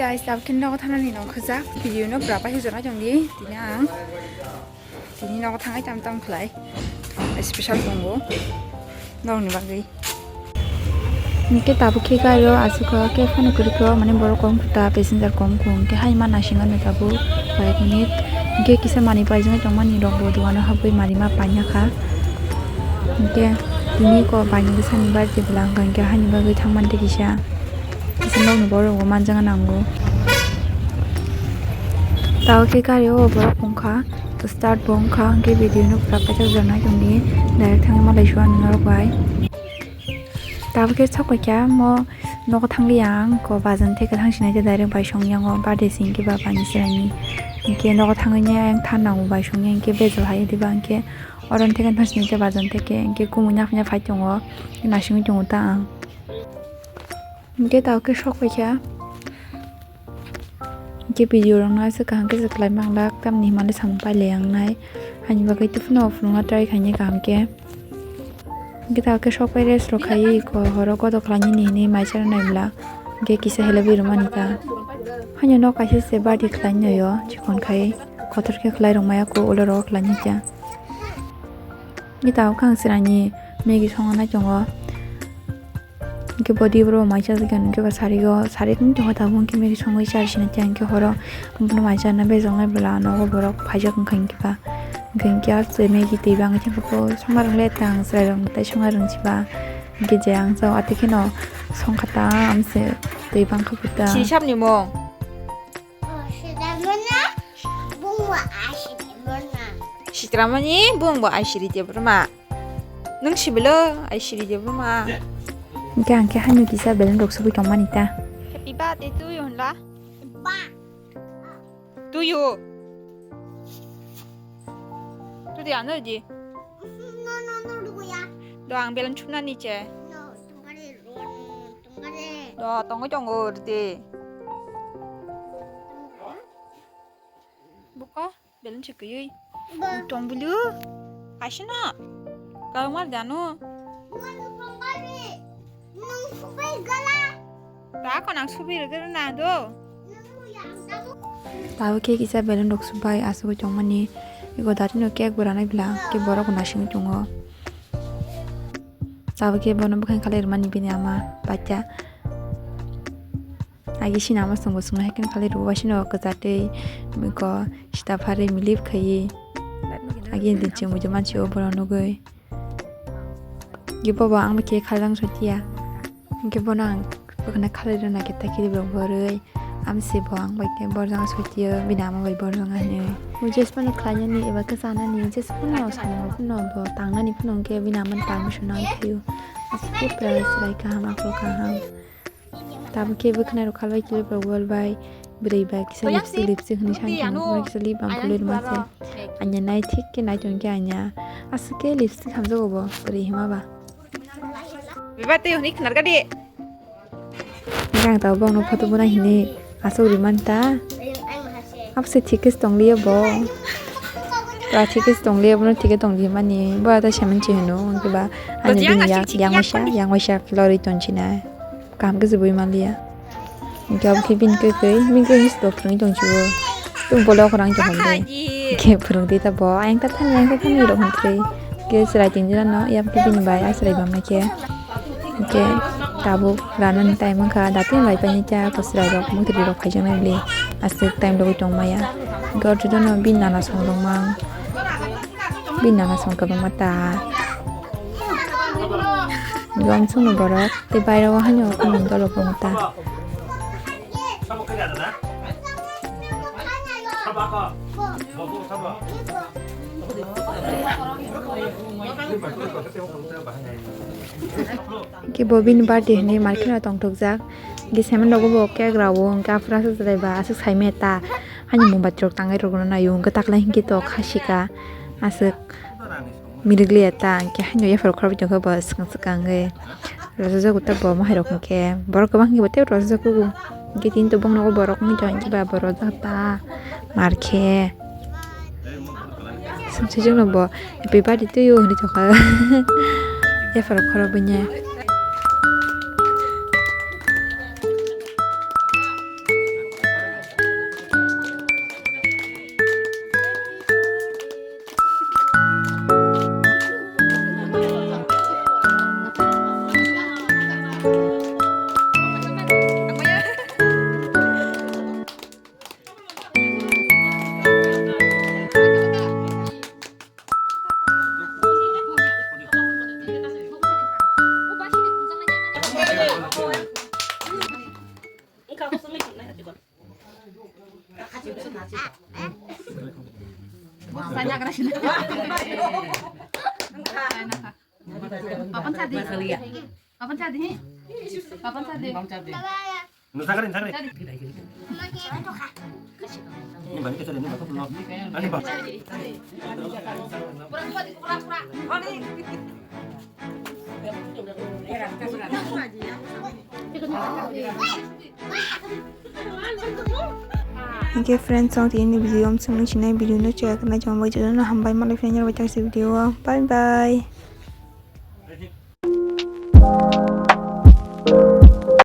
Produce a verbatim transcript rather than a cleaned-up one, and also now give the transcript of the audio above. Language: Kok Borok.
Guys, tabuk khe nogo thanani nongkhorjak video no pura paisa jora tongdi. Tini ang tini nogo thangai tam tam khlai special tongo nokni bagwi. Hingke tabuk khe gari o aswk khe phano kwrwikhe o mane borok kom khe ta passenger kom khe hwnke hai ma naisingno tabuk koi ek minute hingke kisa manwi paijagwi tongmani rok bo dogano habwi manwi ma paina kha hingke tini kok baini bwsani birthday bwla hwnkha hingke haini bagwi thangmani tei kisa. Kisa nokni borok bo manjak nango. Tao khe gari o borok wngkha, start bo wngkha, hwnkhe video no pura paithak jora nai tongdi, direct thangwi malai suani norok bai. Tabo khe sok paikha mo nogo thangliya ang ko bajan theke thang sinai khe direct bai song yang o birthday sing khe baba ni chwraini. Hwnkhe nogo thangwi ne ayang than nango bai song yang khe bejal hai diba hwnkhe oro theke thang sinai khe bajan theke hwnkhe kumui naphina phai tongo, naisingwi tongo ta ang. Hingke tao khe sok paikha. Hingke video rok no aswk kaham khe se khlai manglak, tamni hwnmale samung pailai ang nai. Haini bagwi tei phano phunukna try khainai kaham khe. Hingke tao khe sok pai rest rok khai ko horo kotor khlainani hinwi mai chara nai bwla. Hingke kisa helebwi rwmani ta. Haino nok kaisa se birthday khlainai o chikon khai kotor khe khlai rwmaya ko ulo rok khlainai ta. Hingke tao khe ang chwraini Maggie songna nai tongo. Hingke body boro mai chajak ya, hingke ba sari o, sari tong tongo tabuk, hingke Maggie songwi charwi sina tiya, hingke horo bono mai charna bejak nai bwla, nogo borok phaijak wngkha hingke ba. Hingke hingke ah twi Maggie twi bangwi thangkha po, songna rwng le tang, chwrai rok tei songna rwng si ba. Hingke je ang sao atwi kheno songkha ta, amse twi bangkha po ta. Sini sabni mung. Oh, sida mana? Bung wa asini mana? Sitramani bung bo aisiri Debbarma. Nung sibilo aisiri Debbarma. Hingke ang khe haino kisa beleng rok sogwi tongmani ta. Happy birthday to you hwnla. Ba. To you. To di ano di. No, no, no, lugu ya. Do ang beleng chumnani che. No, tongkari, tongkari. Do tongwi tongo ridi. Buka. Belun chikuyui. Ba. Tong bulu. Kaisa no. Kau mar janu. Nang subai gala. Ta ko nang subai gala na do. Nang yang tamu. Tabo khe kisa belun rok subai asugwi tongmani. Ego dati no cake bo ranai bwla. Ke borok bo nasingwi tongo. Tabo khe bono bwkhani khalai rwmani bini ama bacha. Agi sini ama songbo songno hai khe khalai rwo, waisino kwchatwi miko sita pharwi milip khaiwi. Agi din chwng muitu mansi o bono nugwi. Agi bobo ang bai khe khalang sotiya. Hingke bono ang bwkhano khalai rwna khe ta khe borok borwi. Amsi bo ang bai khe borjang sotiyo, bini ama bai borjang hinwi. Bo jesphano khlainani eba khe chanani, jesphano samung phano bo tangnani phano hingke bini amani permission nang phiyo. Aswk khe pura chwrai kaham, aphuru kaham. Tabuk khe bwkhwnai rok khalbai khe borok wall bai bwrwi bai kisa lipstick lipstick hinwi sani tongo, borok kisa lip balm khulwi rwma se. Anya nai thik khe nai tong khe anya aswk khe lipstick hamjago bo bwrwi hima ba. Beba tei hwnwi khnar gadi. Ang tabuk bokno photo bwna hinwi aswk rwmani ta. Abose thik khe tong liya bo. Ba thik khe tong liya bono thik khe tong di himani bo ata semen chi hino hwnkhe ba ani bini yak yang waisa yang waisa khe lorwi tong chinai. Kaham khe se bui manliya. Hingke abo khe bini kwrwi, bini kwrwi se bo phwrwngwi tong chibo. Tei bolai o khorang tong hamdi. Hingke phwrwngdi ta bo, ayang ta thani, ayang ta thani rok hwnkhai. Hingke chwrai tongdi rano, yabo khe bini bai a chwrai bamnai khe. Hingke tabuk ranani time wngkha, datim bai paini cha ko chwrai rok, mwthwirwi rok phaijaknai bwle. Aswk time rogwi tongmaya. Hingke o jotono bini nana song rok mang. Bini nana song kwbangma ta. Hingke omsongno borok. Tei bairao haino khumui dolo bo ta. Hingke bo bini birthday hinwi market o tongthokjak. Hingke semen rogo bo cake rao hingke aphuru aswk chwrai ba aswk sai maya ta. Haino mobile rok tangwi rwgwno naio hingke taklai hingke to khasika aswk. Milik liya ta, hingke haino yaphar khoroknwi tongkha bo swkang swkang wngwi. Rwchapjak ta bo mohai rok hingke, borok kwbang hingke bo tei rwchapjak kugo. Hingke tini to bongnogo borok wngwi tong hingke ba bo rwjak ta, mar khe. Sumsokjwkno bo happy birthday to you hinwi tongkha. Yaphar khoroknwi. Papan sadi. Papan sadi. Papan sadi. Nusakari, nusakari. Ini balik ke sini, ini balik ke sini. Ini balik. Hingke friends, ang tini video om sung sinai video no check na jom bai jodono hambai malai friend bai tak video. Bye bye.